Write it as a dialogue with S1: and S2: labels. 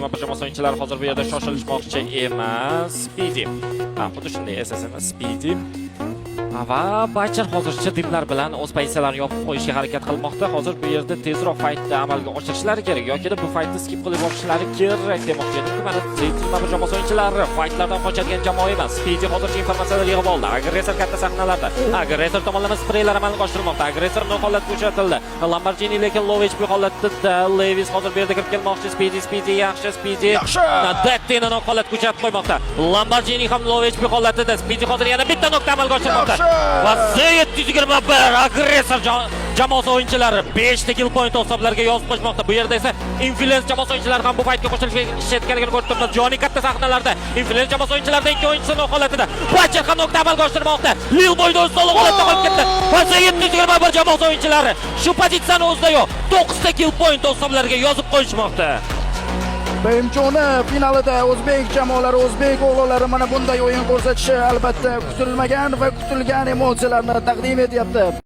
S1: Z721 jamoasi o'yinchilari hozir bu yerda shoshilishmoqchi emas. Speedy. Ha, xuddi shunday, SSM Speedy. Va Bachar hozircha dimlar bilan o'z pozitsiyalarini yopib qo'yishga harakat qilmoqda. Hozir bu yerda tezroq fightni amalga oshirishlari kerak yoki bu fightni skip qilib yuborishlari kerak demoqchi edim. Mana Z721 jamoasi o'yinchilari fightlardan qochadigan jamoa emas. Speedy hozircha informatsiyalar yig'ib oldi. Agressor katta sahnalarda. Agressor tomonlama spreylar amalga oshirilmoqda. Agressor no holatga uchratildi. Lamborghini lekin low HP holatda. Levis hozir bu yerda kirib kelmoqchi. Speedy, Speedy, yaxshi Speedy.
S2: Yaxshi.
S1: Dettini nok holatga uchratib qo'ymoqda. Lamborghini ham low HP holatida. Speedy hozir yana bitta nokta amalga oshirmoqda.
S2: Yaxshi.
S1: Va Z721 agressor jamoasi o'yinchilari 5 ta kill point hisoblarga yozib qo'yishmoqda. Bu yerda esa Influence jamoasi o'yinchilari ham bu fightga qo'shilishayotganligini ko'rib turibmiz. Joni katta sahnalarda Influence jamoasi o'yinchilaridan ikki o'yinchisi nok holatida. Bachar ham nokta amalga oshirmoqda. Lil Boy solo holatda qolib ketdi. Va Z721 jamoasi o'yinchilari shu pozitsiyani o'zidayoq 9 ta kill point hisoblarga yozib qo'yishmoqda.
S2: BMChoni finalida o'zbek jamoalari, o'zbek o'g'lonlari mana bunday o'yin ko'rsatishi albatta kutilmagan va kutilgan emotsiyalarni taqdim etyapti.